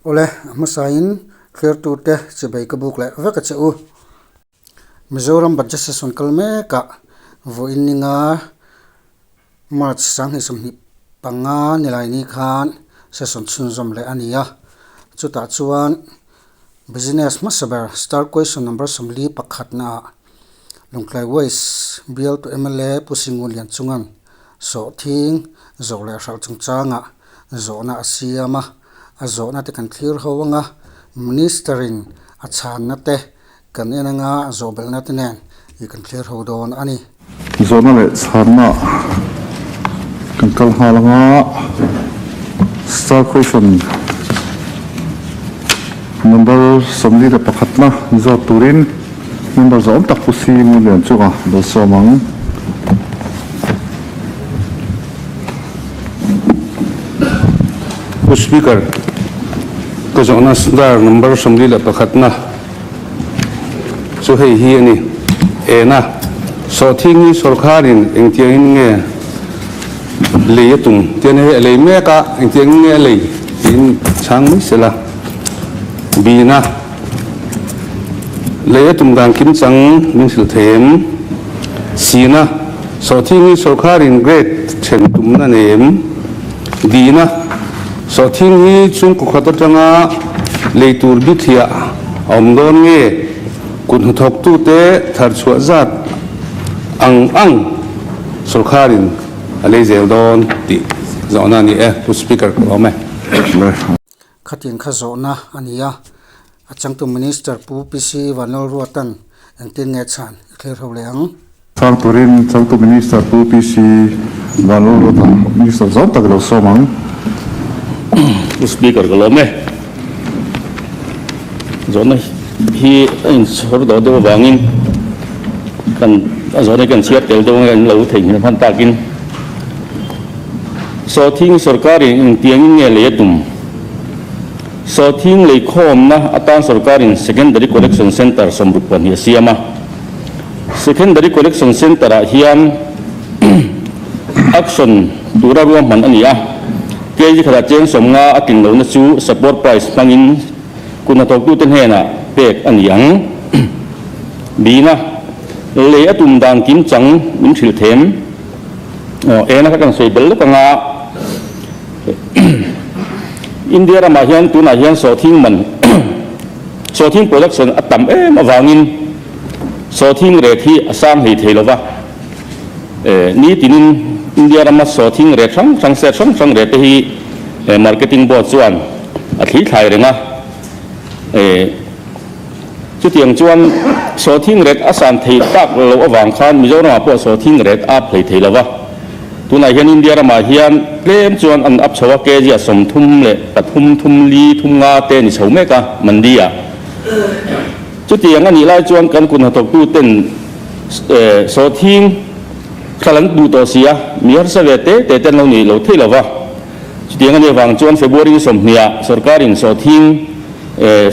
Awle, a hmasain thlertute chibei ka buk leh vek a che u. Mizoram Budget Session kal mekah vawiin ninga March 2025 nilaini khan session chhunzawm leh a ni a. Chutah chuan Business hmasa ber Star Question Number 41 naah Lawngtlai West bialtu mla Pu Singun Lianchunga'n sawhthing zawh leh hralh chungchangah zawhna a siam a, a zawhna te kan thlir ho anga Minister in a chhanna te kan en anga zawh belhna te nen ih kan thlir ho dawn a ni. Zawhna leh chhanna kan kal nghal anga Star Question Number 41 na zawt turin Member zawm tak Pu Si Ngunlian chunga lo sawm ang. Pu Speaker, ka zawhna star number 41 na chu hei hi a ni. Ena, sawhthing hi sawrkharin engtiangin nge lei a tum? Tian hei a lei mek a, engtiangin nge a lei tiin chhang mai sela. Bina. Lei a tum dan kim chang min hrilh thei em? Sina, Sawhthing hi sawrkharin grade then tumna nei em? Dina, Sawhthing hi chhungkaw khat atanga lei tur bithliah a awm dawn nge? Kut hnathawktute thar chhuah zat ang ang sawrkharin a lei zel dawn tih zawhna a ni e, Pu Speaker ka lawm e. Khatiang kha zawhna a ni a, a changtu Minister Pu PC Vanlalruata'n engtin nge chhan i thlir ho leh ang? Chhang turin changtu Minister Pu PC Vanlalruata Minister zawng tak i lo sawm ang. Pu Speaker ka lawm e. Zawhna hi a inchhawr dawh deuh avangin kan a zawhna hi kan chhiar tel deuh ang a, in lo theihnghilh hman takin. Sawhthing sawrkarin engtiangin nge lei a tum? Sawhthing leikhawmna atan sawrkarin Secondary Collection Centre 62 a siam a. Secondary Collection Centre-ah hian action tura ruahman a ni a. Kg khatah cheng 50 a tlin lohna chu support price hmangin kut hnathawktute hnenah pek a ni ang. Bina, lei a tum dan kimchang min hrilh them. Aw, ena kha kan sawi bel lawk anga India ramah hian tunah hian sawhthing man sawhthing production a tam em avangin sawhthing rate hi a sang hlei thei lova. Nitinin India rama sawhthing rate hrang hrang state hrang hrang rate te hi marketing board chuan a thli thlai reng a. Chutiang chuan sawhthing ret a san thei tak loh avang khan Mizoramah pawh sawhthing ret a up hlei thei lo va. Tunah hian India ramah hian tlem chuan an up chho a, kg ah 33, thum li, thum nga te ni chho mek a, mandi ah. Chutiang a nih lai chuan kan kut hnathawktu ten sawhthing thla an duh tawh si a, mi harsa ve te te te an lo ni lo thei lo va. Chutiang a nih avang chuan February ni 20 ah sorkarin sawhthing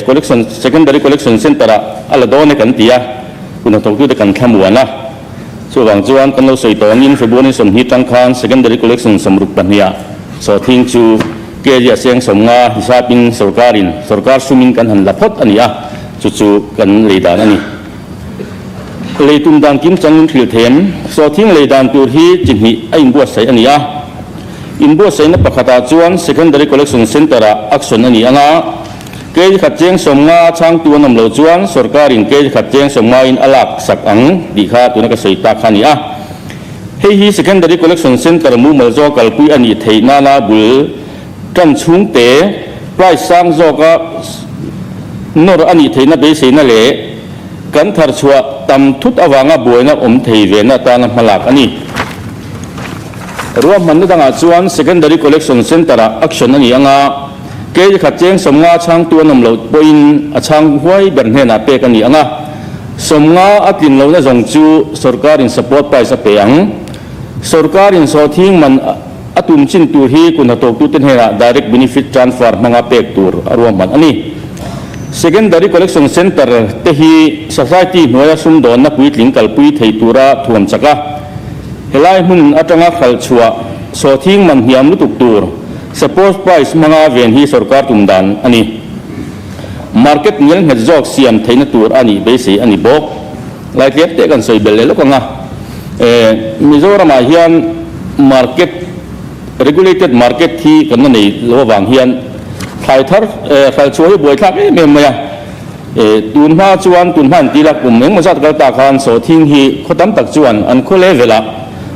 Collection, Secondary Collection Centre ah a la dawn e kan ti a, hun hnathawktute kan thlamuan a. Chuvang chuan kan lo sawi tawngin February 20 tang khan Secondary Collection 62 ah sawhthing chu kg a seng 50 hisapin sorkarin sorkar sumin kan han la phawt a ni a, chu chu kan lei dan a ni. Lei tum dan kim changin hrilh them sawhthing lei dan tur hi chi hnih a inbuatsaih a ni a. Inbuatsaihna pakhatah chuan Secondary Collection Centre-ah action a ni ang a, kg khat cheng 50 chhangtu an awm loh chuan sorkarin kg khat cheng 50 in a lak sak ang tih kha tuna ka sawi tak kha a ni a. Hei hi Secondary Collection Centre mumal zawk kalpui a nih theih nana bul tan chhungte price sang zawka nawr a nih theihna beiseina leh kan tharchhuah tam thut avanga buaina awm thei vena atana hmalak a ni. Ruahmanna dangah chuan Secondary Collection Centre-ah action a ni ang a, kg khat cheng 50 chhangtu an awm loh pawhin a chhang huai ber hnenah pek a ni ang a, 50 a tlin lohna zawng chu sawrkarin support price a pe ang. Sawrkarin sawhthing man a tum chin tur hi kun hnathawktute hnenah direct benefit transfer hmanga pek tur a ruahman a ni. Secondary Collection Centre te hi society hnuaia sumdawnna puitling kalpui thei tura thuam chak a. Helai hmun atanga hralh chhuah sawhthing man hniam lutuk tur Support price hmanga ven hi sorkar tum dan a ni. Market ngelnghet zawk siam theihna tur a nih beisei a ni bawk. Laitliak te kan sawi belh leh lawk ang a, Mizoramah hian market, regulated market hi kan la nei lo avang hian thlai thar hralchhuah hi buaithlak em em mai a. Tun hma chuan tun hma an ti la, kum engmaw zat kal ta khan sawhthing hi khaw tam tak chuan an khaw level ah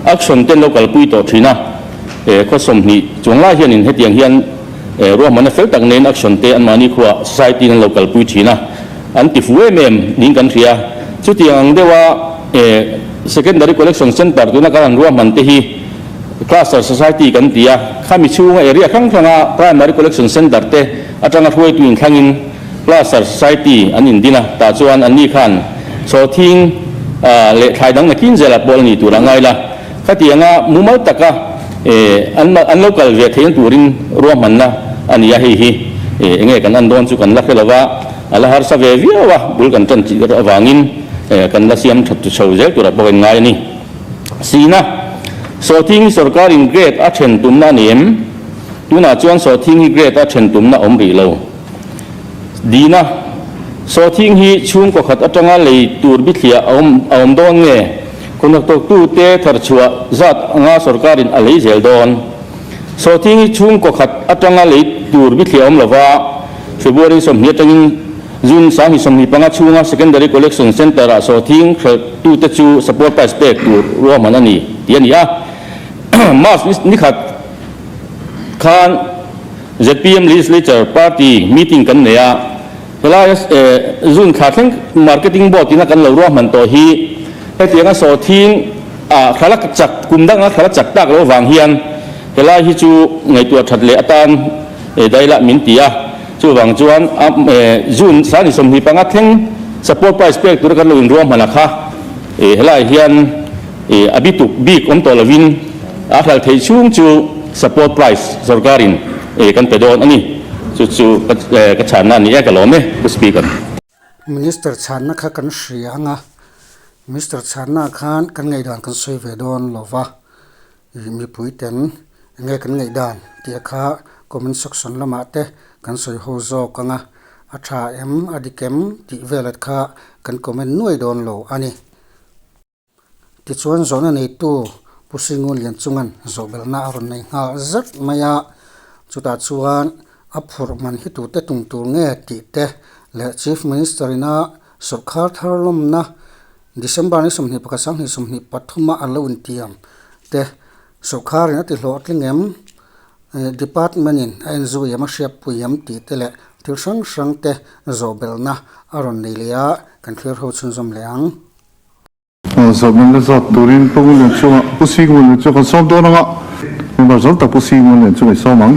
action te an lo kalpui tawh thin a. Khaw 20 chuang lai hianin hetiang hian ruahmanna fel tak neiin action te anmahni khuaah society in an lo kalpui thin a, an ti fu em em niin kan hria. Chutiang ang deuha Secondary Collection Centre tuna kan han ruahman te hi Cluster Society kan ti a, khami chhunga area hrang hranga Primary Collection Centre te atanga hruaitu inthlangin Cluster Society an indin a, tah chuan anni khan sawhthing leh thlai dang nakin zela pawl a ni tur a ngai la. Khatianga mumal taka an an lo kal ve theihna turin ruahmanna a ni a, hei hi enge kan an dawn chu kan la hre lova, a la harsa ve viau a, bul kan tan chih avangin kan la siam that chho zel turah pawh kan ngai a ni. Sina, Sawhthing hi sorkarin grade a then tumna a ni em? Tunah chuan sawhthing hi grade a then tumna awm rih lo. Dina, Sawhthing hi chhungkaw khat atanga lei tur bithliah a awm a awm dawn nge? Khawnhnaktawktute tharchhuah zat anga sorkarin a lei zel dawn. Sawhthing hi chhungkaw khat atanga lei tur bithliah a awm lova, February 20 atangin June 2025 chhunga Secondary Collection Centre-ah sawhthing hralhtute chu support price pek tur ruahman a ni tih a ni a. March ni khat khan zpm Legislature Party meeting kan nei a, helai June thla thleng Marketing Board ina kan lo ruahman tawh hi hetianga sawhthing ah thla la chak kum danga thla la chak tak loh vang hian helai hi chu ngaihtuah that leh atan dailah min ti a, chuvang chuan June 25 thleng support price pek tura kan lo inruahman a kha helai hian A bituk bik awm tawh lovin a hral theih chhung chu support price sorkarin kan pe dawn a ni. Chu chu ka chhanna a ni e, ka lawm e, Pu Speaker. Minister chhanna kha kan hria ang a, Minister chhanna khan kan ngaihdan kan sawi ve dawn lo va, mipui ten enge kan ngaihdan tih a kha comment section lamah te kan sawi ho zawk ang a, a tha em a dik em tih velat kha kan comment nuai dawn lo a ni. Tichuan zawhna neitu Pu Singu Lianchunga'n zawhbelhna a rawn nei nghal zat mai a, chutah chuan a phurh man hi tute tum tur nge tih te leh Chief Minister ina sawrkhar thar lawmna December ni 21 2023 a an lo intiam te sawrkharin a ti hlawhtling em, Department in a enzui em a hriatpui em tih te leh thil hrang hrang te zawhbelhna a rawn nei leh a, kan thlir ho chhunzawm leh ang. Zawhna la zat turin Pu Ngunlian chungah Pu Si Ngunlian chu kan sawm dawn ang a, member zawng tak Pu Si Ngunlian chu kan sawm ang.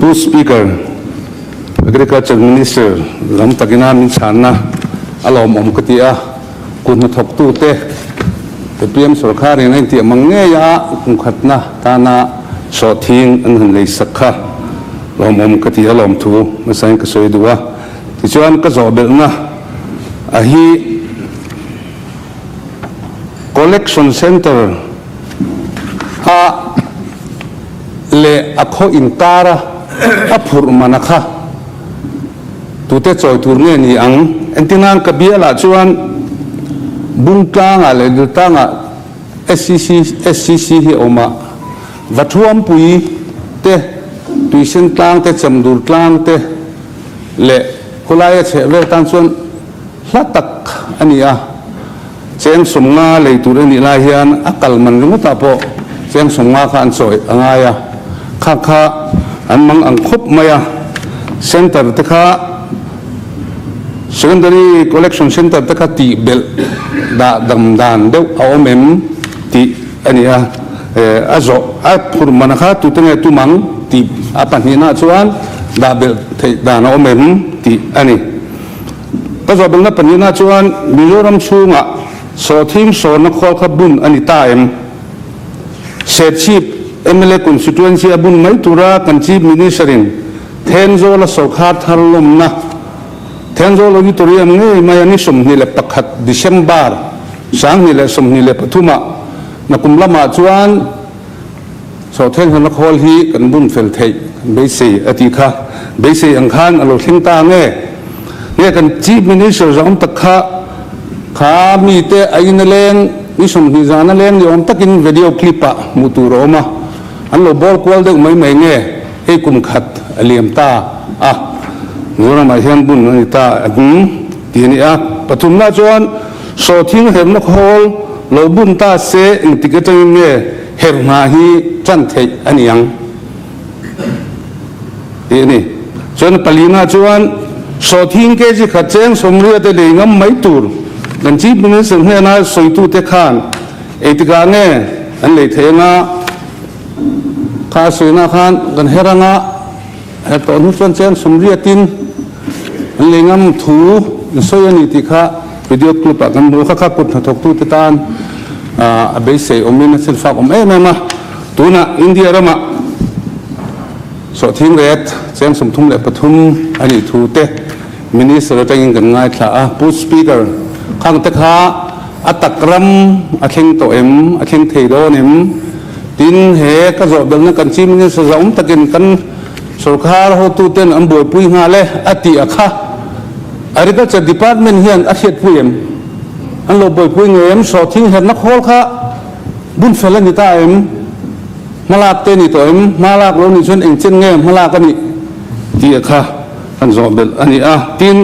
Pu Speaker, Agriculture Minister lam takina min chhanna a lawmawm ka ti a, kut hnathawktute APM sawrkharin a intiah mang ngei a, kum khatna tana sawhthing an han leisak kha lawmawm ka ti a, lawmthu hmasain ka sawi duh a. Tichuan ka zawh belhna a hi Collection Centre a leh a khaw inkar a a phurh man a kha tute chawi tur nge ni ang? Engtin ka bialah chuan Bungtlangah leh Diltangah SCC SCC hi a awm a, Vathuampui te, Tuisen tlang te, Chamdur tlang te, leh khawlaia chheh vel tan chuan hla tak a ni a, cheng 50 lei tur a nih lai hian a kal man ringawtah pawh cheng 50 kha an chawi a ngai a, kha kha an mang ang khawp mai a, centre te kha secondary collection centre te kha tih belh dah dam dan deuh a awm em tih a ni a, a zawh a phur mana kha tute nge tum ang tih a pahnihna chuan dah belh theih dan a awm em tih a ni. Ka zawh belhna pahnihna chuan Mizoram chhungah sawhthing sawrna khawl kha bun a ni ta em? Serchhip mla constituency a bun mai tura kan Chief Minister-in Thenzawl-a sawrkhar thar lawmna Thenzawl Auditorium ngei mai a ni 21 December 2023 ah nakum lamah chuan. Sawhthianghlimna khawl hi kan bun fel theih kan beisei a tih kha beisei ang khan a lo thleng ta nge? Nge kan Chief Minister zawng tak kha kha mite a in a leng ni 20 zan a leng ni awm takin video clip ah hmuh tur a awm a, an lo bawl kual deuh mai mai nge hei kum khat a liam ta a, Mizoramah hian bun a ni ta ang tih a ni a. Pathumna chuan Sawhthianghlimna khawl lo bun ta se engtik atangin nge Her hna hi tan theih a ni ang tih a ni. Chuan palina chuan sawhthing kg khat cheng 80 te lei ngam mai tur kan Chief Minister hnena sawitute khan eitikah nge an lei thei anga kha a sawina khan kan her anga her tawh hnu chuan cheng 80 in an lei ngam thu an sawi a ni tih kha Video clip ah kan hmu kha kha kut hnathawktute tan a beisei awmin a thilfak awm em em a. Tunah India ramah sawhthing ret cheng 33 a nih thu te Minister atangin kan ngaithla a. Pu Speaker, khang te kha a tak ram a thleng tawh em, a thleng thei dawn em? Tin, he ka zawh belhna kan Chief Minister zahawm takin kan sorkar hotuten an buaipui nghal e a tih a kha. Agriculture Department hian a hriatpui em? An lo buaipui ngei em? Sawhthing herna khawl kha bun fel a ni ta em? Hmalak te a ni tawh em? Hmalak lo nih chuan eng chen nge hmalak a nih tih kha kan zawh belh a ni a. Tin,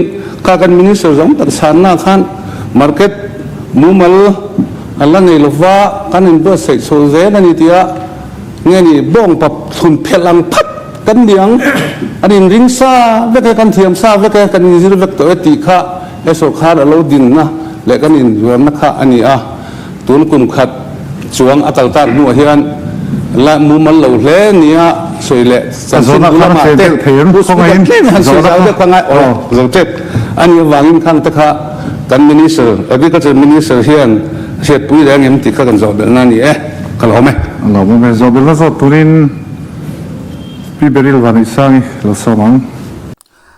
kha kan Minister zawng tak chhanna khan market mumal an la nei lova kan inbuatsaih chho zel a ni tih a nge ni bawngpa thlun phelh ang phat Kan niang, an inring sa vek e, kan thiam sa vek e, kan inzir vek tawh e tih kha he sawrkhar a lo dinna leh kan inzuarna kha a ni a. Tun kum khat chuang a kal tak hnuah hian la mumal lo hle nia sawi leh chanchin bu lamah te Pu Speaker tlem han sawi zau deuh kha ngai aw zo tep a nih avangin khang te kha kan Minister, Agriculture Minister hian hriatpui reng em tih kha kan zawh belhna a ni e, ka lawm e. A lawm awm e, zawh belhna zawt turin Pi Beryl Vanihsangi lo sawm ang.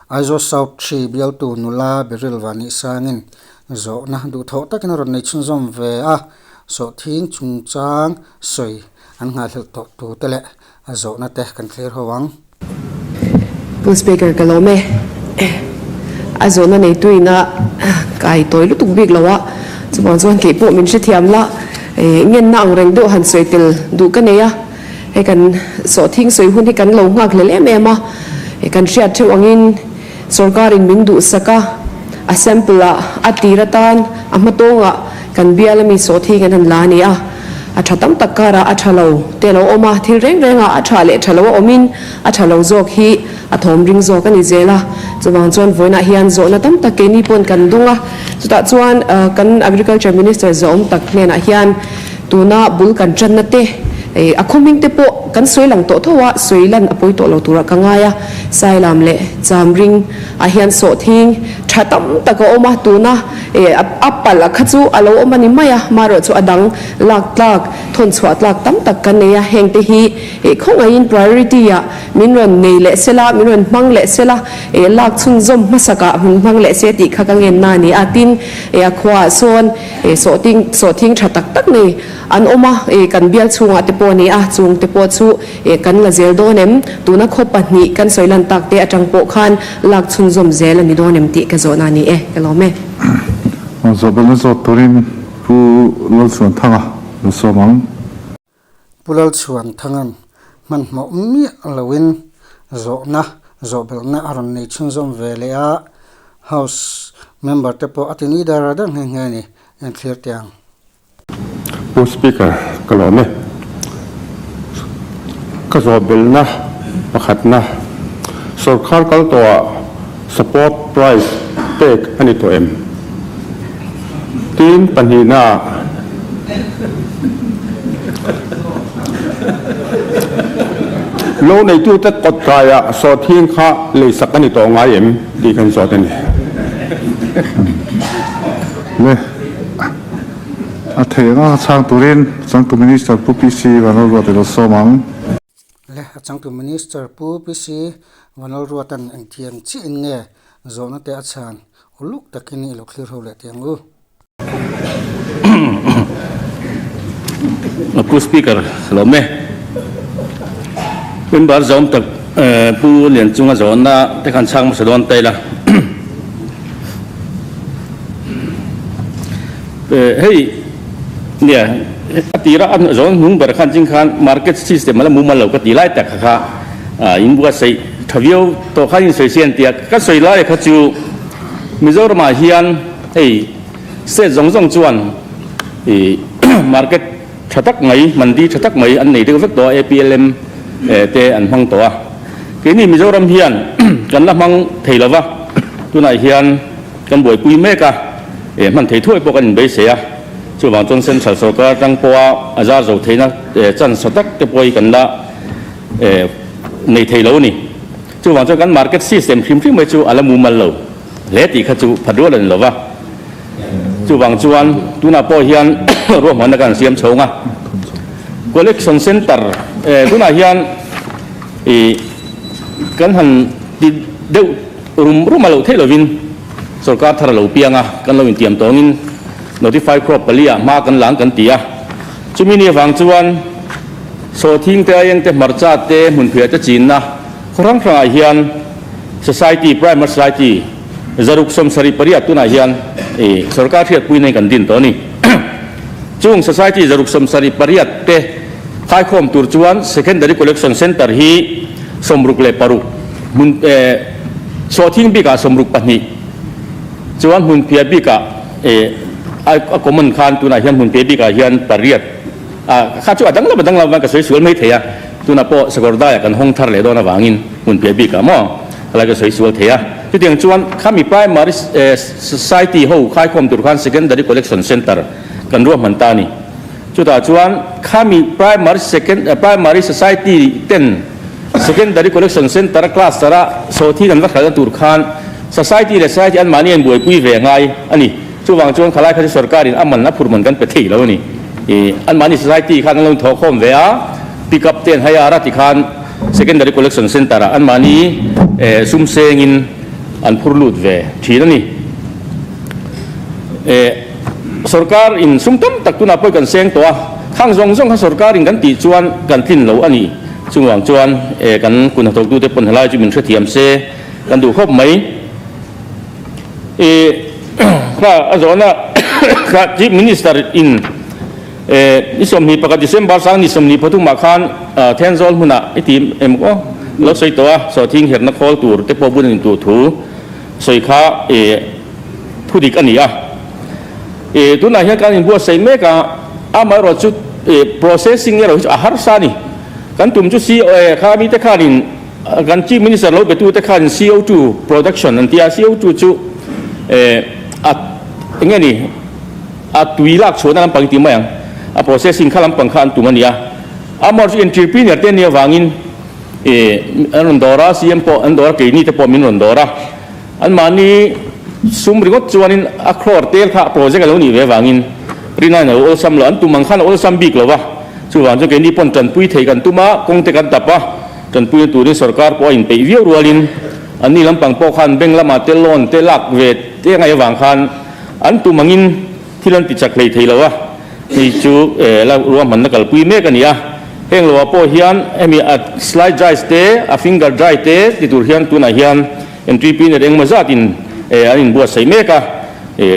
Aizawl South Hri bialtu nula Beryl Vanihsangin zawhna duhthawh takin a rawn nei chhunzawm ve a, sawhthing chungchang sawi an nghahhlelh tawh tute leh a zawhna te kan thlir ho ang. Pu Speaker ka lawm e. A zawhna neituina kai tawi lutuk bik lo a, chuvang chuan keipawh min hrethiam la, ngenna ang reng deuh han sawi tel duh ka nei a. Hei kan sawhthing sawi hun hi kan lo nghak hlel em em a, kan hriat theuh angin sorkarin min duhsak a, a sample ah a tir atan a hmatawngah kan bial ami sawhthing an han la a ni a, a tha tam tak karah a tha lo te a lo awm a, thil reng rengah a tha leh tha lo a awmin a tha lo zawk hi a thawm ring zawk a ni zel a, chuvang chuan vawiinah hian zawhna tam tak keini pawn kan dung a, chutah chuan kan Agriculture Minister zawhawm tak hnenah hian Tuna bul kan tanna te, a khawming te pawh kan sawi lang tawh tho a, sawi lan a pawi tawh lo turah ka ngai a. Sailam leh Chamring ah hian sawhthing tha tam tak a awm a, tuna a palh kha chu a lo awm a ni mai a, marawh chu a dang lak tlak, thawn chhuah tlak tam tak kan nei a, heng te hi khawngaihin priority ah min rawn nei leh sela, min rawn hmang leh sela, lak chhunzawm hmasakah min hmang leh se tih kha ka ngenna a ni a, tin a khuaah sawn Ih sawhting sawhthing tha tak tak nei an awm a, ih kan bial chhungah te pawh a ni a, chung te pawh chu ih kan la zel dawn em? Tuna khaw pahnih kan sawi lan tak te atang pawh khan lak chhunzawm zel a ni dawn em tih ka zawhna a ni e, ka lawm e. Zawhbelna zawt turin Pu Lalchhuanthanga lo sawm ang. Pu Lalchhuanthanga'n hmanhmawh miah loin zawhna zawhbelhna a rawn nei chhunzawm ve leh a, House member te pawh a ti ni dar dar nghe nghe a ni, en thlir teh ang. Pu Speaker, ka lawm e. Ka zawhbelhna pakhatna, sorkar kal tawhah support price pek a ni tawh em? Tin, pahnihnaah lo neitute kawt kaiah sawhthing kha leisak a ni tawh ngai em tih kan zawt a ni. Le, a theih anga chhang turin changtu Minister Pu PC Vanlalruat i lo sawm ang. Le, a changtu Minister Pu PC Vanlalruata'n engtiang chiahin nge zawhna te a chhan uluk takin i lo thlir ho leh teh ang u. Pu Speaker, lawm e. Member zawm tak Pu Lianchunga zawhna te khan chhang hmasa dawn ta ila. Hei nia a tira a zawn hnung ber khan ching khan market system a la mumal lo ka ti lai tak kha kha in buatsaih tha viau tawh khan in sawi sian tia ka sawi lai kha chu Mizoramah hian hei state zawng zawng chuan ih market tha tak mai mandi tha tak mai an nei deuh vek tawh a APLM te an hmang tawh a keini Mizoram hian kan la hmang thei lo va tunah hian Kan buaipui mek a, eh hman thei thuai pawh kan inbeisei a, chuvang chuan Central sorkar atang pawha a zar zo theihna chance tha tak te pawh hi kan la eh nei thei lo a ni. Chuvang chuan kan market system hrim hrim mai chu a la mumal lo hle tih kha chu phat rual a ni lo va. Chuvang chuan tunah pawh hian ruahmanna kan siam chhawng a, collection centre eh tunah hian ih kan han ti deuh Rum rum a loh theih lovin sorkar thar a lo piang a, kan lo intiam tawngin notify crop pali ah hma kan lang kan ti a. Chumi ni avang chuan sawhthing te, aieng te, hmarcha te, hmunphiah te chinna khaw hrang hrangah hian society, primary society 678 tunah hian sorkar hriatpui nei kan din tawh a ni. Chung society 678 te khaikhawm tur chuan secondary collection centre hi 66 hmun sawhthing bikah 62 chuan hmunphiah bikah a common khan tunah hian hmunphiah bikah hian pariat a kha chu a danglam a danglam avangin ka sawi sual mai thei a, tunah pawh Sakawrdaiah kan hawng thar leh dawn avangin hmunphiah bikah maw helai ka sawi sual thei a. Chutiang chuan khami primary society ho khaikhawm tur khan secondary collection centre kan ruahman ta a ni. Chutah chuan khami primary second primary society ten secondary collection centre a cluster a sawhthing an va hralhna tur khan society leh society an mahni an buaipui ve ngai a ni. Chuvang chuan khalai kha chu sorkarin a man a phur man kan pe thei lo a ni. Ih an mahni society khan an lo inthawh khawm ve a, pick up te an hai ar a tikhan secondary collection centre ah an mahni sum sengin an phur lut ve thin a ni. Eh sorkar in sum tam tak tunah pawh kan seng tawh a, khang zawng zawng kha sorkar in kan tih chuan kan tlin lo a ni. Chungvang chuan eh kan kun hnathawktute pawn helai chu min hrethiam se kan duh khawp mai. Eh kha a zawhna kha Chief Minister in eh ni 21 December 2023 ah khan Thenzawl hmunah i ti em aw lo sawi tawh a, sawhthing herna khawl tur te pawh bun a ni tur thu sawi kha eh Thu dik a ni a. Ih tunah hian kan inbuatsaih mek a, amaherawh chu ih processing erawh hi chu a harsa a ni. Kan tum chu CO kha mite khanin kan Chief Minister lo betute khanin CO2 production an ti a, CO2 chu eh a eng nge ni a tui lak chhuahna lampang i ti mai ang, a processing kha lampang kha an tum a ni a. Amaherawh chu entrepreneur te an nih avangin ih an rawn dawr a, CM pawh an dawr a, keini te pawh min rawn dawr a. Anmahni sum ringawt chuanin a crore tel kha project a lo nih ve avangin rinaiin a lo awlsam lo. An tum ang khan a awlsam bik lo va, chuvang chuan keini pawn tanpui thei kan tum a, kawng te kan tap a, tanpuina turin sorkar pawh a inpeih viau rualin anni lampang pawh khan bank lamah te loan te lak ve te angai avang khan an tum angin thil an ti chak hlei thei lo a. Hei chu la ruahmanna kalpui mek a ni a, heng loah pawh hian hemi a slide drive te a finger drive te ti tur hian tunah hian Entrepreneur engmaw zatin an inbuatsaih mek a,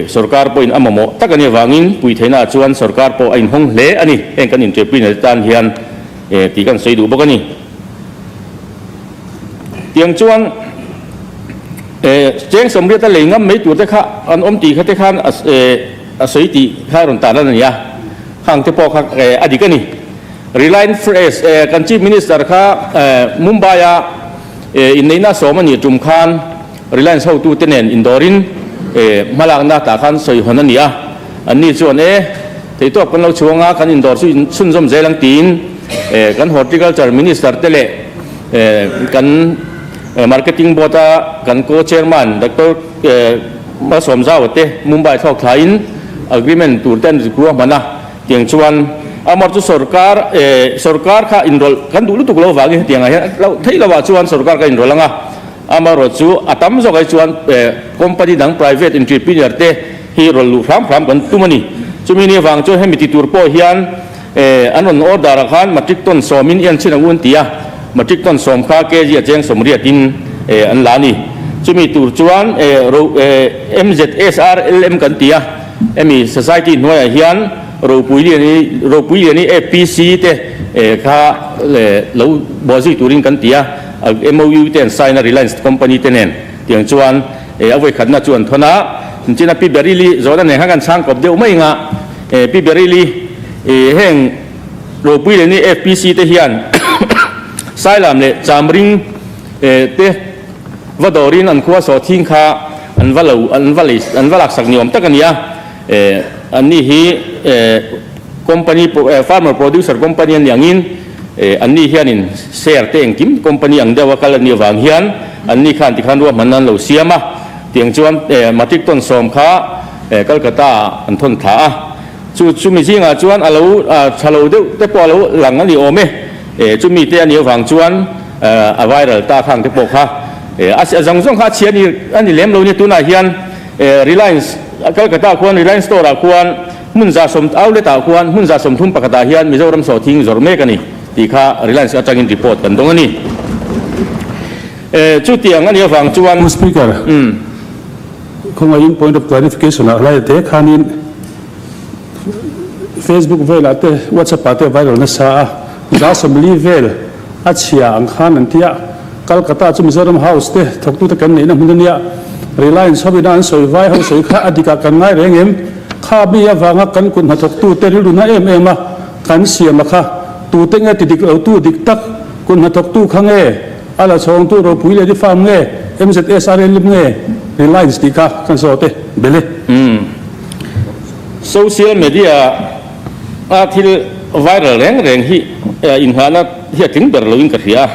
sorkar pawhin a mamawh tak a nih avangin pui theihnaah chuan sorkar pawh a inhawng hle a ni. Heng kan entrepreneur te tan hian tih kan sawi duh bawk a ni. Tiang chuan cheng 80 a lei ngam mai tur te kha an awm tih kha te khan a sawi tih kha a rawn tarlan a ni a, khang te pawh kha a dik a ni. Reliance Fresh kan Chief Minister kha Mumbai-a Inneihna sawm a nih tum khan Reliance hotute nen indawrin hmalakna tah khan sawi hawn a ni a. Anni chuan e, theihtawp kan lo chhuang a, kan indawr chu chhunzawm zel ang tiin kan Horticulture Minister te leh kan Marketing Board a kan Co-Chairman Doctor Malsawmzaua te Mumbai thlawk thlain agreement tur te an ruahman a. Tiang chuan amar chu sorkar eh sorkar kha inrawlh kan duh lutuk lo vangin hetiangah hian loh theih lohah chuan sorkar ka inrawlh ang a, amarawh chu a tam zawk ai chuan eh company dang private entrepreneur te hi rawlh luh hram hram kan tum a ni. Chumi ni avang chuan hemi ti tur pawh hian eh an rawn order ah khan matric ton sawmin i an chhin ang u an ti a. Matric ton sawm kha kg a cheng sawmriatin an la a ni. Chumi tur chuan MZSRLM kan ti a, hemi society hnuaiah hian Ropuiliani Ropuiliani APC te kha lo bawhzui turin kan ti a, MOU te an sign a Reliance company te nen tiang chuan a vawikhatna chu an thawn a. China Pi Berili zawhna nen khan kan chhang kawp deuh mai anga Pi Berili heng Ropui leh ni FPC te hian Sailam leh Chamring te va dawrin an khua sawhthing kha an va lo an va lei an va laksak ni awm tak a ni a. An ni hi company farmer producer company an ni angin an ni hianin share te engkim company ang deuha kal a nih avang hian an ni khan tikhan ruahmanna an lo siam a. Tiang chuan matric ton sawm kha Calcutta ah an thawn thla a. Chu chumi zingah chuan a lo tha lo deuh te pawh a lo lang a ni awm e. Chumi te a nih avang chuan a viral ta khang te pawh kha a zawng zawng kha a chhia a ni lem lo nia. Tunah hian Reliance Calcutta khuan Reliance store ah khuan hmun za sawm outlet ah khuan hmun za 30 pakhatah hian Mizoram sawhthing zawrh mek a ni tih kha Reliance atangin report kan dawng a ni. Chutiang a nih avang chuan. Pu Speaker, khawngaihin point of clarification ah hlai te khanin Facebook velah te WhatsApp ah te viral nasa a, 40 vel a chhia ang khan an tia, Calcutta chu Mizoram House te thawktute kan neihna hmun ania, Reliance ho ina an sawi vai ho sawi kha a dikah kan ngai reng em? Kha mi avanga kan kut hnathawktute rilru na em em a kan siam a kha tute nge ti dik lo tu dik tak kut hnathawktu kha nge? A la chhawngtu ropui leh farm nge MZSRL nge Reliance tih kha kan zawt e bel e. Social media a thil viral reng reng hi inngahna hi a tling ber loin ka hria a,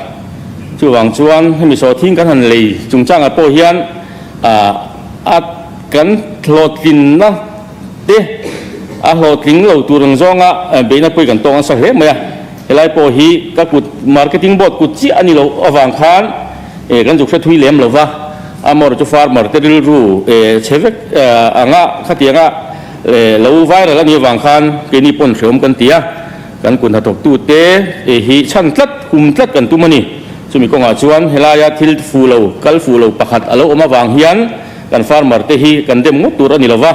chuvang chuan hemi sawhthing kan han lei chungchangah pawh hian a kan hlawhtlinna te a hlawhtling lo tur ang zawnga beihna pawh hi kan tawng nasa hle mai a. Helai pawh hi ka kut marketing board kut chiah a ni loh avang khan kan zuk hre thui lem lo va, amawr chu farmer te rilru chhe vek anga khatianga lo viral a nih avang khan keini pawn hreawm kan ti a, kan kut hnathawktu te hi chhan tlat hum tlat kan tum a ni. Chumi kawngah chuan helaia thil fu lo kal fu lo pakhat a lo awm avang hian kan farmer te hi kan dem ngawt tur a ni lo va,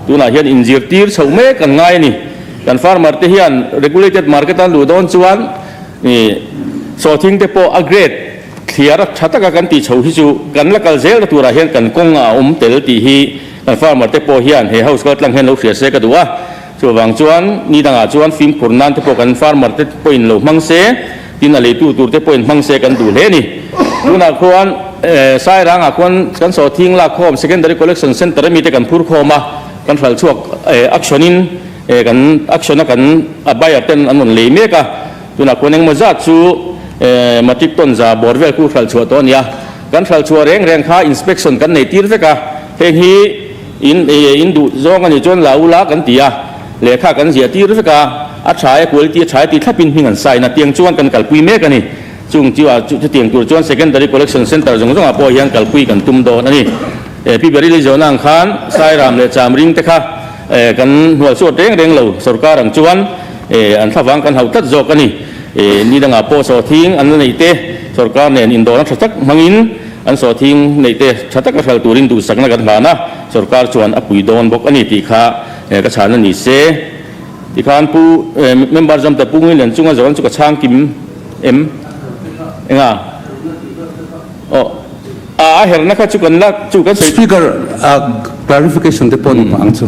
tunah hian inzirtir chhoh mek kan ngai a ni. Kan farmer te hian regulated market an luh dawn chuan sawhthing te pawh a grade thliar a tha taka kan tih chho hi chu kan la kal zel na turah hian kan kawng a awm tel tih hi kan farmer te pawh hian he house kal tlang hian lo hria se ka duh a. Chuvang chuan ni dangah chuan fimkhur nan te pawh kan farmer te pawhin lo hmang se, tin a leitu tur te pawhin hmang se kan duh hle a ni. Tunah khuan Sairangah khuan kan sawhthing lak khawm secondary collection centre ami te kan phur khawm a, kan hralh chhuak action in kan action a kan a buyer ten an rawn lei mek a, tunah khuan engemaw zat chu matric ton za bawr vel khu hralh chhuah tawh a ni a, kan hralh chhuah reng reng kha inspection kan nei tir vek a, heng hi in in duh zawng a nih chuan la ula kan ti a, lehkha kan ziah tir vek a, a tha e quality a tha e tih thlapin hming an sign a, tiang chuan kan kalpui mek a ni. Chung chu a chutiang tur chuan Secondary Collection Centre zawng zawngah pawh hian kalpui kan tum dawn a ni. Pi Berili zawhna ang khan Sairam leh Chamring te kha kan hnual chhuat reng reng lo, sorkar ang chuan an thlavang kan hauh tlat zawk a ni. Ni dangah pawh sawhthing an la neih te sorkar nen indawrna tha tak hmangin an sawhthing neih te tha taka hral turin duhsakna kan hlan a, sorkar chuan a pui dawn bawk a ni tih kha ka chhan a ni se. Tikhan Pu Member Zamta Pu Ngillian chunga zawhna chu ka chhang kim em? Enga? Aw a a herna kha chu kan la chu kan sawi. Speaker a clarification te pawh ni pah ang chu.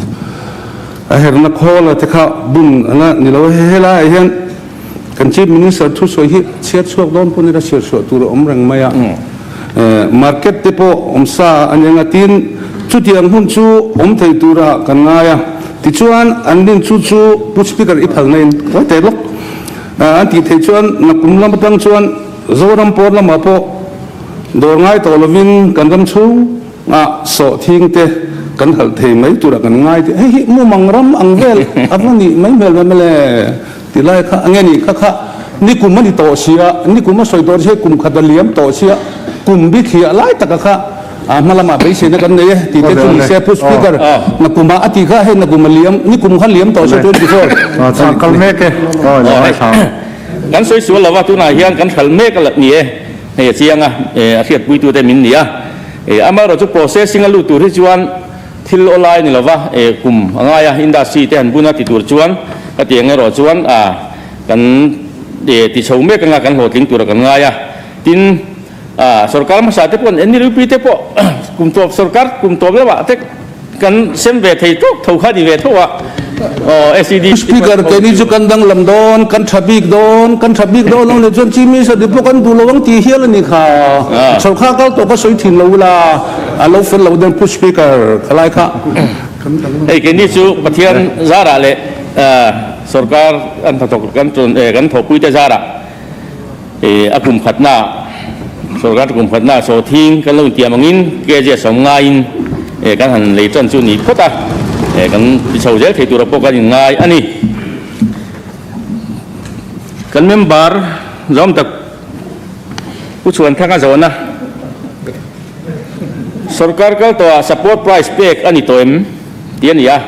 A herna khawl a te kha bun anga ni lo he helaiah hian kan Chief Minister thusawi hi chhiar chhuak dawn pawh ni la chhiar chhuah tur a awm reng mai a. Market te pawh awm sa a ni anga tin chutiang hun chu awm thei tura kan ngai a. Tichuan an rin chu chu Pu Speaker i phalna in kawi teh lawk an tih theih chuan nakum lam atang chuan Zoram pawn lamah pawh dawr ngai tawh lovin kan ram chhungah sawhthing te kan halh thei mai turah kan ngai tih hei hi mumang ram ang vel a va nih mai hmel mai mawle tilai kha a nge ni kha kha nikum a ni tawh sia nikum a sawi tawh sia kum khat a liam tawh sia kum bikhiah lai taka kha A hma lamah beiseina kan nei e tih te chu ni se Pu Speaker na kumah a tih kha hei na kum a liam ni kum kha liam tawh se 24 Chhang kal mek e. Kan sawi sual lova tunah hian kan hralh mek a ni e, hei a chiang a, a hriatpuitute min ni a. Amaherawh chu processing a lut tur hi chuan thil awlai ni lova kum a ngai a, industry te han bun a ti tur chuan ka ti ang erawh chuan kan ti chho mek anga kan hlawhtling tura kan ngai a. Tin, sorkar hmasa te pawh NLUP te pawh kum tawp sorkar kum tawp lamah te kan sem ve thei tawk tho kha ni ve tho a. Aw SED Speaker, keini chu kan danglam dawn, kan tha bik dawn, kan tha bik dawn lo leh chuan Chief Minister dik pawh kan duh lo ang tih hial a ni kha. Sorkar kal tawh ka sawi thin lo ula, a lo fel lo dawn Pu Speaker, khalai kha. Hei keini chu Pathian zarah leh sorkar an hnathawk kan kan thawhpuite zarah A kum khatna sorkar kum khatna sawhthing kan lo intiam angin KJ sawm ngaiin kan han lei tan chu ni phawt a, kan ti chho zel thei tura pawh kan inngai a ni. Kan member zawm tak Pu Chhuanthanga zawhna sorkar kal tawhah support price pek a ni tawh em tih a ni a.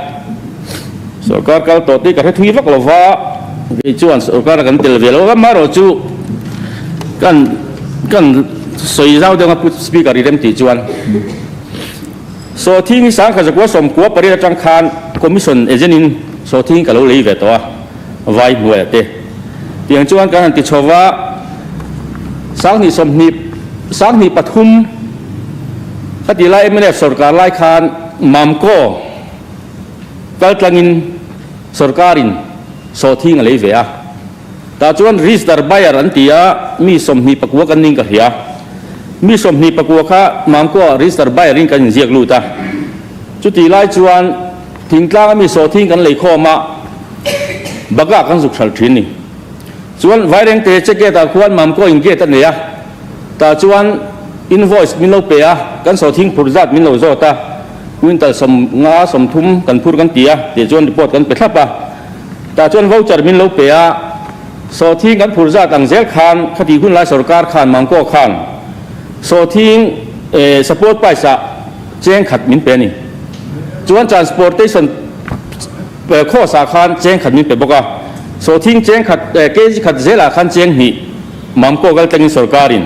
Sorkar kal tawh tih ka hre thui vak lo va, kei chuan sorkar a kan tel ve lo amaherawh chu kan kan sawi zau deuh a Pu Speaker i rem tih chuan Sawhthing hi sangkhat zakua sawmkua pariat atang khan Commission agent in Sawhthing ka lo lei ve tawh a, vai hnuaiah te tiang chuan kan han ti chho va, sanghnih sawmhnih sanghnih pathum ka tih lai mnf sorkar lai khan Mamco Kaltlangin sorkarin sawhthing a lei ve a, tah chuan register buyer an ti a, mi 24 kan ning ka hria. Mi 24 kha Mangkua register buyer in kan inziak lut a, chutih lai chuan thingtlanga mi sawhthing kan lei khawm a, bagah kan zuk hralh thin ni. Chuan Vairengte check gate ah khuan Mamkua in gate a nei a, tah chuan invoice min lo pe a, kan sawhthing phur zat min lo zawt a. Quintal 50, 30 kan phur kan ti a, tih chuan report kan pe thlap a. Tah chuan voucher min lo pe a, sawhthing kan phur zat ang zel khan khati hun lai sorkar khan Mangkaw khan sawhthing support price ah cheng khat min pe a ni. Chuan transportation cost ah khan cheng khat min pe bawk a, sawhthing cheng khat kg khat zel ah khan cheng hnih Mangkaw kal tlangin sorkarin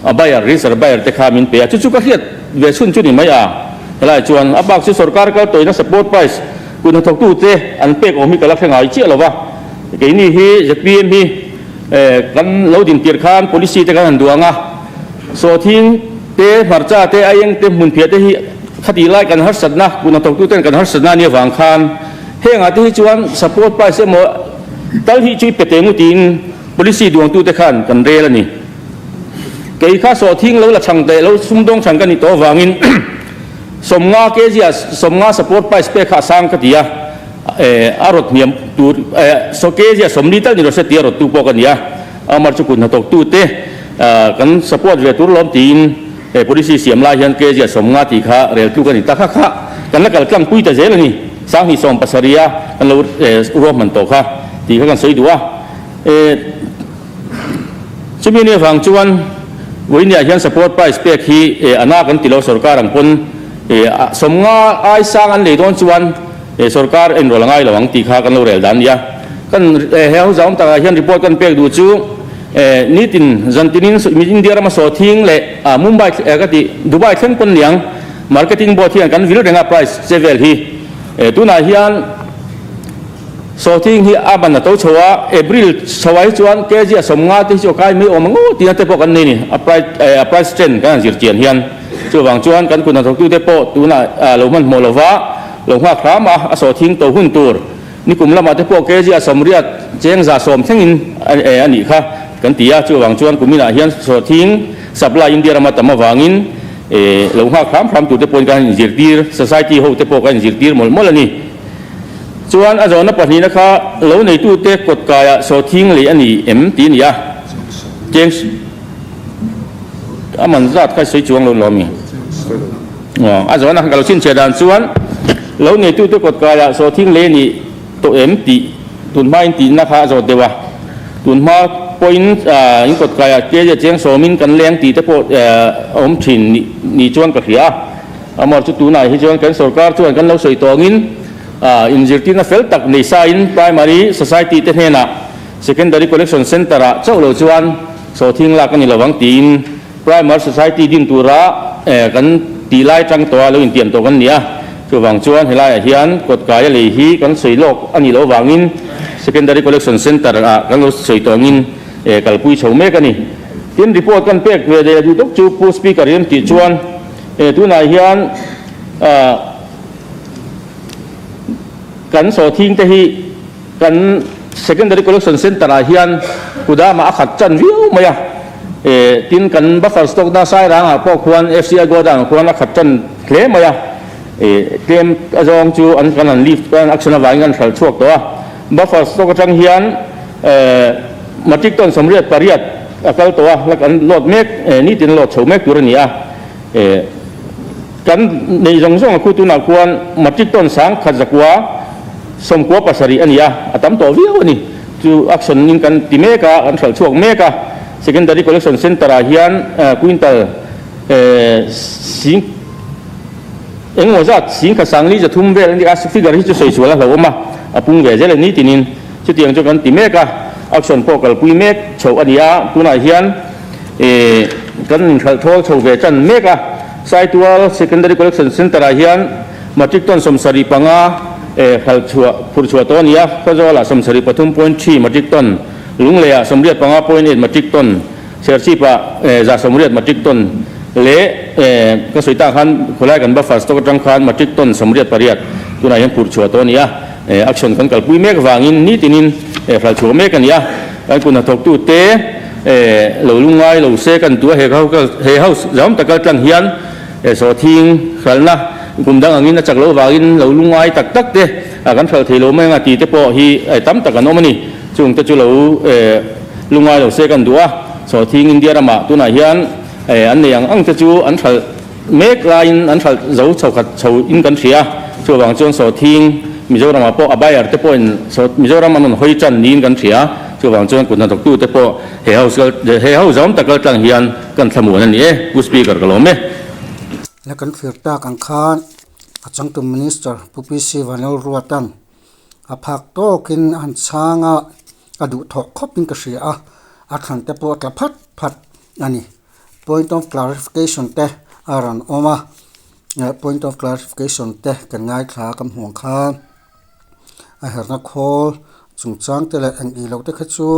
a buyer, register buyer te kha min pe a, chu chu ka hriat ve chhun chu ni mai a, helai chuan a bak chu sorkar kal tawina support price kut hnathawktu te an pek awm hi ka la hre ngai chiah lo va, keini hi zpm hi kan lo din tir khan policy te kan han duang a, sawhthing te, hmarcha te, aieng te, hmunphiah te hi khatih lai kan harsatna kut hnathawktu ten kan harsatna a nih avang khan hengah te hi chuan support price emaw tal hi chu i pe teh ngu tiin policy duangtu te khan kan rel a ni. Kei kha sawhthing lo la chhang teh lo sumdawng chhang ka ni tawh avangin 50 kg ah 50 support price pek kha a sang ka ti a, a rawt hniam tur kg ah 40 tal ni rawh se tia rawttu pawh ka ni a, amar chu kut hnathawktu te kan support ve tur lawm tiin policy siam lai hian kg ah 50 tih kha rel tluk a ni ta kha kha kan la kal tlang pui ta zel a ni, 2070 a kan lo ruahman tawh kha tih kha kan sawi duh a. Chumi ni avang chuan Vawinia hian support price pek hi a na kan ti lo sorkar ang pawn 50 ai sang an lei dawn chuan sorkar enrawl a ngai lo ang tih kha kan lo rel dan a ni a. Kan he house awm takah hian report kan pek duh chu nitin zantinin India rama sawhthing leh Mumbai ka tih Dubai thleng pawn niang marketing board hian kan vil reng a price che vel hi tunah hian Sawhthing hi a ban a to chho a, April chhoah hi chuan kg a 50 te hi chu a kai mai awm ang aw tihna te pawh kan nei a ni, a price a price trend kan han zir chian hian. Chuvang chuan kan kut hnathawktute pawh tunah lo hmanhmawh lova lo nghak hram a, a sawhthing to hun tur nikum lamah te pawh kg a 80 cheng 110 thlengin a nih kha kan ti a, chuvang chuan kuminah hian sawhthing supply India rama tam avangin lo nghak hram hram turte pawhin kan han inzirtir, society ho te pawh kan inzirtir mawlh mawlh a ni. Chuan a zawhna pahnihna kha lo neitute kawt kaiah sawhthing lei a ni em tih a ni a, cheng a man zat kha sawi chuang lo lo ami? Aw, a zawhna kha ka lo chhinchhiah dan chuan lo neitute kawt kaiah sawhthing lei a ni tawh em tih tunhmain tihna kha a zawt deuh a, tunhma pawhin in kawt kaiah kg cheng sawmin kan leng tih te pawh a awm thin ni chuan ka hria a. Amar chu tunah hi chuan kan sorkar chuan kan lo sawi tawngin inzirtirna fel tak nei sain primary society te hnenah Secondary Collection Centre-ah chauh lo chuan sawhthing lak a ni lovang tiin Primer Society din tura kan tih lai tang tawha lo intiam tawh kan ni a. Chuvang chuan helaiah hian kawtkaia lei hi kan sawi lawk a nih loh avangin Secondary Collection Centre-ah kan lo sawi tawh angin kalpui chho mek a ni. Tin, report kan pek ve leh duh tawk chu Pu Speaker i rawn tih chuan tunah hian kan sawhthing te hi Kan Secondary Collection Centre ah hian kudamah a khat chan viau mai a, tin kan buffer stock na Sairangah pawh khuan FCI godown ah khuan a khat chan hle mai a, tlem a zawng chu an kan han lift kan action avangin kan hralh chhuak tawh a, buffer stock atang hian matric ton 88 a kal tawh a, la kan load mek nitin load chho mek tur a ni a, Kan neih zawng zawng a khu tunah khuan matric ton 1197 a ni a, a tam tawh viau a ni. Chu action in kan ti mek a, kan hralh chhuak mek a. Secondary Collection Centre ah hian quintal sing engemaw zat 1303 vel a ni a, figure hi chu sawi sual a hlauhawm a, a pung ve zel a ni tinin chutiang chu kan ti mek a, action pawh kalpui mek chhoh a ni a, tunah hian Kan inhralh thawl chho ve tan mek a, Saitual Secondary Collection Centre ah hian matric ton 75 hralh chhuah phurh chhuah tawh a ni a, Khawzawlah 73.3 matric ton, Lungleiah 85.8 matric ton, Serchhipah 180 matric ton leh ka sawi tak khan khawlai kan buffer stock atang khan matric ton 88 tunah hian phurh chhuah tawh a ni a, action kan kalpui mek vangin nitinin hralh chhuah mek a ni a, kan kut hnathawktute. Lo lungngai lo se kan tu a, he house zam tak kal tlang hian sawhthing hralhna kum dang angin a chak loh vangin lo lungngai tak tak te kan hralh thei lo mai anga tih te pawh hi tam tak an awm a ni. Chung te chu lo lungngai lo se kan duh a, sawhthing India ramah tunah hian an nei ang ang te chu an hralh Mek laiin an hralh zo chho khat chho in kan hria. Chuvang chuan sawhthing Mizoramah pawh a buyer te pawhin Mizoram an rawn hawi tan niin kan hria. Chuvang chuan kut hnathawktu te pawh he house kal he house zawm tak kal tlang hian kan thlamuan a ni e. Pu Speaker ka lawm e. La kan thlir tak ang khan a changtu Minister Pu PC Vanlalruatan a phak tawkin a han chhang a, a duhthawh khawpin ka hria a, a thlan te pawh a tla phat phat a ni. Point of clarification te a rawn awm a, point of clarification te kan ngaithla a kan hmuh ang khan a herna khawl chungchang te leh eng ih loh te kha chu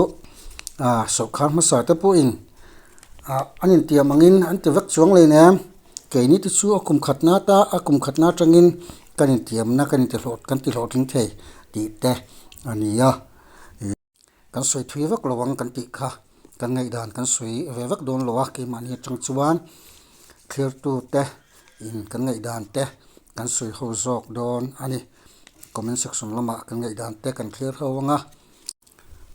ah sawrkar hmasa te pawhin ah an intiam angin an ti vek chuang lei nen keini te chu a kum khatna ata a kum khatna atangin kan intiamna kan intihlawh kan tihlawhtling thei tih te a ni a. Kan sawi thui vak lo ang kan tih kha kan ngaihdan kan sawi ve vak dawn lo a, keimahni atang chuan thirtu te in kan ngaihdan te kan sawi ho zawk dawn a ni. Comment section lamah kan ngaihdan te kan thlir ho ang a.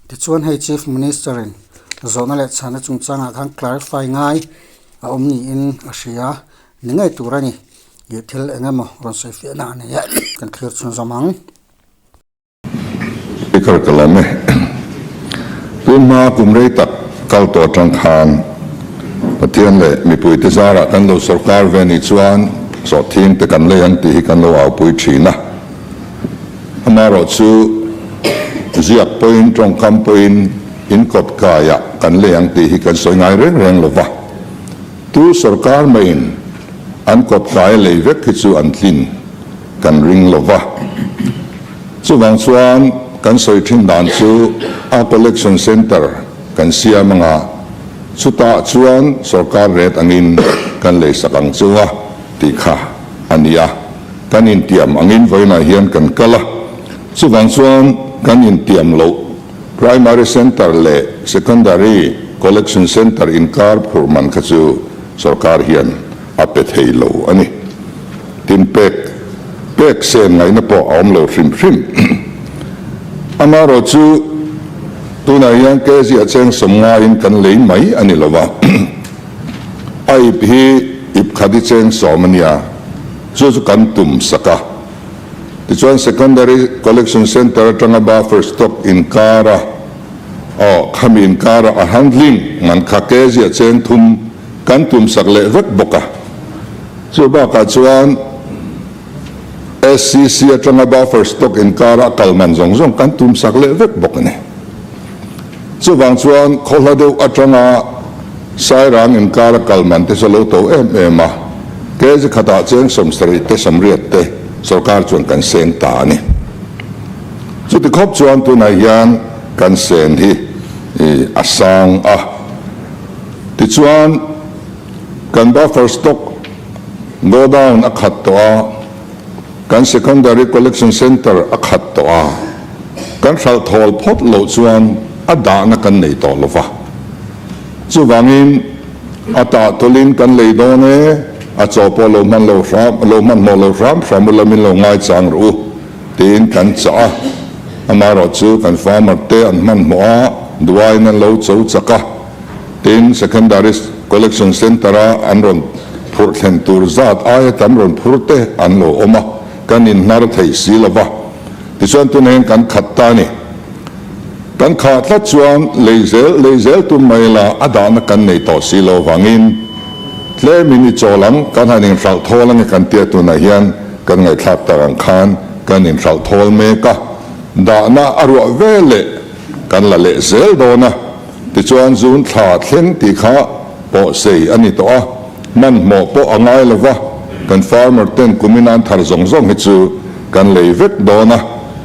Tichuan hei Chief Minister in zawhna leh chhana chungchangah khan clarify ngai a awm niin a hria ni ngei tur a ni. Ih thil eng emaw rawn sawi fiahna a nei a kan thlir chhunzawm ang. Speaker ka lawm e. Tun hma kum rei tak kal tawh atang khan Pathian leh mipuite zarah kan lo sorkar ve nih chuan sawhthing te kan lei ang tih hi kan lo aupui thin a. Amaherawh chu ziak pawhin tawngkam pawhin in kawt kaiah kan lei ang tih hi kan sawi ngai reng reng lo va. Tu sorkar maiin an kawt kai lei vek hi chu an tlin. Kan ring lo va. Chuvang chuan kan sawi thin dan chu a collection centre kan siam anga, chutah chuan sorkar rate angin kan leisak ang chu a tih kha a ni a. Kan intiam angin vawiinah hian kan kal a. Chuvang chuan kan intiam loh primary centre leh secondary collection centre inkar phur man kha chu sorkar hian a pe thei lo a ni. Tin pek pek sen ngaihna pawh a awm lo hrim hrim. Amaherawh chu tunah hian kg a cheng 50 in kan lei mai a ni lo va. A ip hi ip khat i cheng 10 a nia, chu chu kan tum sak a. Tichuan Secondary Collection Centre atanga buffer stock inkara aw khami inkara a handling man kha kg a cheng 3 kan tum sak leh vek bawk a. Chu bakah chuan SCC atanga buffer stock inkara a kal man zawng zawng kan tum sak leh vek bawk a ni. Chuvang chuan khaw hla deuh atanga Sairang inkar a kal man te chu a lo to em em a, kg khatah cheng 70 te 80 te sorkar chuan kan seng ta a ni. Chuti khawp chuan tunah hian kan sen hi a sang a. Tichuan kan buffer stock godown a khat tawh a, kan secondary collection centre a khat tawh a, kan hralh thawl phawt loh chuan a dahna kan nei tawh lo va. Chuvangin a tah tawlhin kan lei dawn e, a chaw pawh lo hman lo hram, lo hmanhmawh lo hram hram ula min lo ngaichang rawh u tiin kan chah a. Amaherawhchu kan farmer te an hmanhmawh a, duaiin an lo cho chak a. Tin, Secondary Collection Centre-a an rawn phurh thlen tur zat aia tam rawn phur te an lo awm a, kan inhnar thei si lo va. Tichuan tunah hian kan khat ta a ni. Kan khah tlat chuan lei zel lei zel tum mai la a dahna kan nei tawh si lo vangin tlemin i chawl ang, kan han inhralh thawl ange kan tia tunah hian kan ngaihthlak tak ang khan kan inhralh thawl mek a, dahna a ruah veleh kan la leh zel dawn a. Tichuan June thla thleng tih kha pawhsei a ni tawh a, hmanhmawh pawh a ngai lo va, kan farmer ten kumin an thar zawng zawng hi chu kan lei vek dawn a,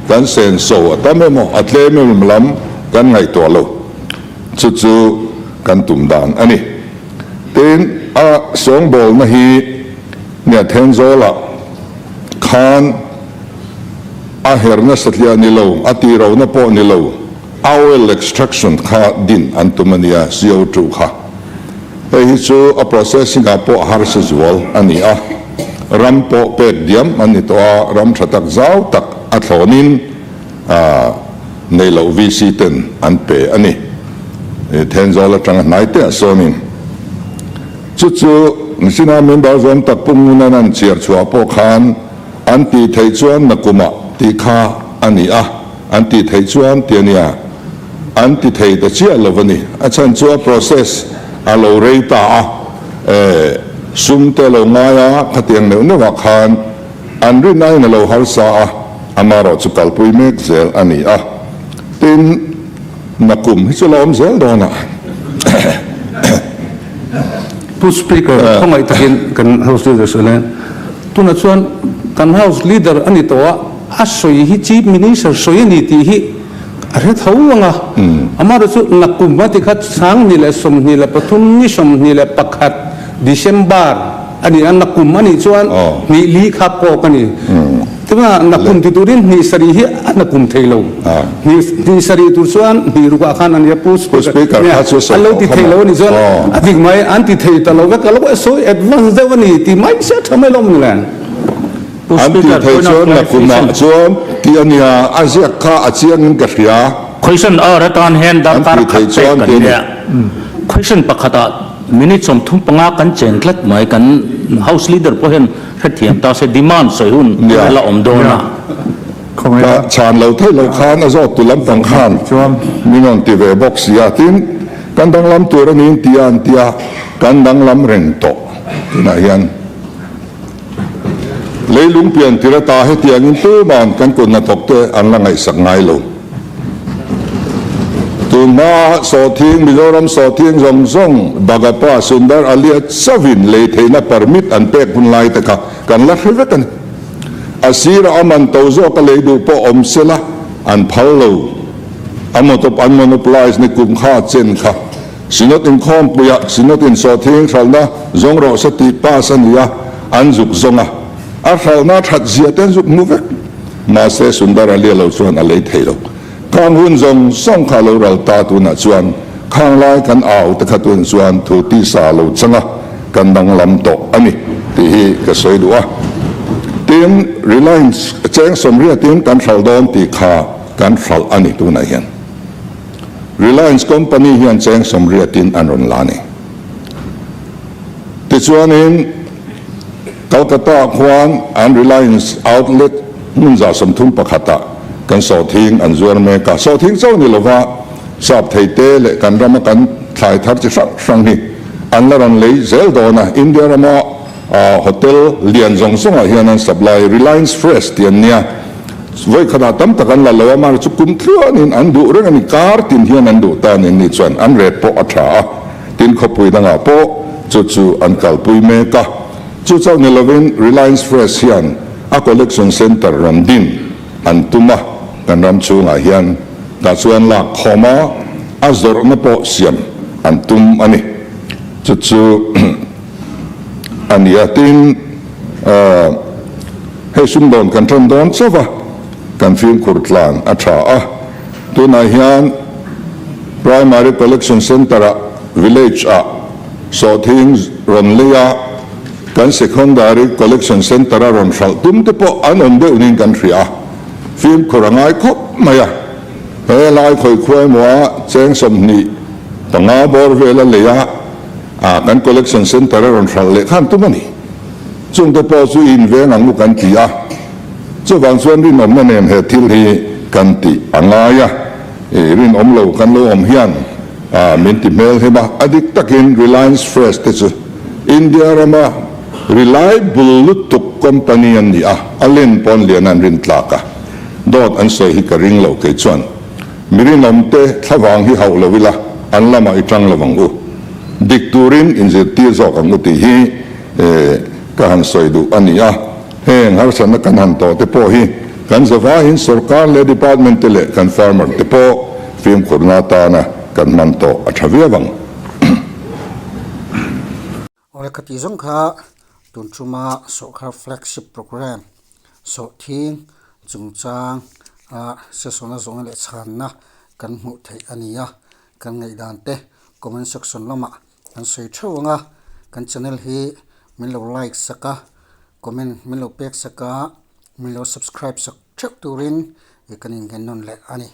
kan senso a tam emaw a tlem emaw lam kan ngaihtuah lo. Chu chu kan tum dan a ni. Tin, a sawngbawlna hi nia Thenzawlah khan a herna satliah ni lo, a tihrohna pawh ni lo, Oil extraction kha din an tum a nia, CO2 kha. Hei hi chu a processing ah pawh harsa zual a ni a, ram pawh pek diam an ni tawh a, ram tha tak zau tak a thlawnin nei loh VC ten an pe a ni. Thenzawl atanga hnai te ah sawnin chu chu Machina member zawm tak pum ngun an chiar chhuah pawh khan an tih theih chuan nakumah tih kha a ni a. An tih theih chuan ti a nia, an ti thei ta chiah lo a ni. A chhan chu a process a lo rei ta a, eh, sum te a lo ngai a, khatiang neuh neuh ah khan an rin aiin a lo harsa a, amaherawh chu kalpui mek zel a ni a. Tin, nakum hi chu la awm zel dawn a. Pu Speaker, khawngaih takin kan House Leader sawi lai, tunah chuan kan House Leader a ni tawh a, A sawi hi Chief Minister sawi a ni tih hi a hre tho ang a, amaherawh chu nakum a ti kha 2023 ni 21 December a ni a, nakum a nih chuan hnih li kha kawk a ni. Tunah nakum ti turin hnih sarih hi a nakum thei lo. Hnih sarih tur chuan hnih rukah khan a nia Pu Speaker nia a lo ti thei lo a nih chuan a dik mai, an ti thei ta lo vek a lo sawi advance deuh a ni tih mai se a tha mai lo maw ni le. An tih theih chuan nakumah chuan tih a nia, a ziak kha a chiangin ka hria. Question hour atan hian An darkar tih khat theih pek chuan kan tih a ni. nia. Question pakhatah minute 35 kan chen tlat mai, kan House Leader pawh hian hrethiam ta se demand sawi hun Nia. a la awm dawn a. Ka chhan lo theih loh khan a zawt tu lampang khan min rawn ti ve bawk si a, tin kan danglam tur a niin tia an tia, kan danglam reng tawh tunah hian. Leilung pian tir ata hetiangin tuman kan kut hnathawkte an la ngaihsak ngai lo. Tunhma sawhthing, Mizoram sawhthing zawng zawng Bagapa Sundar Alia chauhin lei theihna permit an pek hun lai te kha kan la hre vek a ni. A sirah a man to zawka lei duh pawh awm sela an phal lo. A motop an monopolize ni kum kha chen kha. Synod inkhawmpuiah Synod in sawhthing hralhna zawng rawh se tih pass a ni a, an zuk zawng a. A hralhna that zia te an zuk hmu vek. Mahse Sundar Ali lo chuan a lei thei lo. Khang hun zawng zawng kha a lo ral ta tunah chuan khang lai kan au te kha tun chuan thu tisa a lo chang a, kan danglam tawh a ni tih hi ka sawi duh a. Tin, Reliance cheng 80 in kan hralh dawn tih kha kan hralh a ni tunah hian. Reliance company hian cheng 80 in an rawn la a ni. Tichuanin Calcutta ah khuan an Reliance outlet hmun 31 ah kan sawhthing an zuar mek a. Sawhthing chauh ni lova sap thei te leh kan rama kan thlai thar chi hrang hrang hi an la rawn lei zel dawn a. India rama hotel lian zawng zawngah hian an supply Reliance Fresh tih an nia. Vawi khatah tam tak an la lo a, mahni chu kum tluanin an duh reng a ni, kar tin hian an duh ta a ni, ni chuan an rate pawh a tha a, tin khawpui dangah pawh chu chu an kalpui mek a. Chu chauh ni lovin Reliance Fresh hian a collection centre rawn din an tum a, kan ram chhungah hian tah chuan lak khawm a, a zawrhna pawh siam an tum a ni. Chu chu a ni a, tin hei sumdawn kan tan dawn chauh a, kan fimkhur tlan a tha a, tunah hian Primary Collection Centre-ah village-ah Sawhthing rawn lei a, kan Secondary Collection Centre-a rawn hralh tum te pawh an awm deuh niin kan hria a, fimkhur a ngai khawp mai a. He lai khawi khuai emaw cheng 25 bawr vel a lei a, kan Collection Centre-a rawn hralh leh khan tum a ni. Chungte pawh chu inveng ang u kan ti a, chuvang chuan rinawmna nen he thil hi kan tih a ngai a, rinawm lo kan lo awm hian min ti hmel hem a, a dik takin Reliance Fresh te chu India rama reliable lutuk company an ni a, a len pawn lian an rin tlak a, dawt an sawi hi ka ring lo kei chuan mi rinawmte thlavang hi hauh lo ila an lamah i tang lo ang u, dik turin inzirtir zawk ang u tih hi ka han sawi duh a ni a, heng harsatna kan han tawh te pawh hi kan zavaiin sorkar leh department te leh kan farmer te pawh fimkhurna atana kan hman tawh a tha viau ang. Awle ka tih zawng kha tun tuma sawrkar flagship programme sawhthing chungchang a session a zawhna leh chhanna kan hmuh theih a ni a, kan ngaihdan te comment section lamah Kan sawi theuh ang a, kan channel hi min lo like sak a, comment min lo pek sak a, min lo subscribe sak theuh turin kan innghen nawn leh a ni.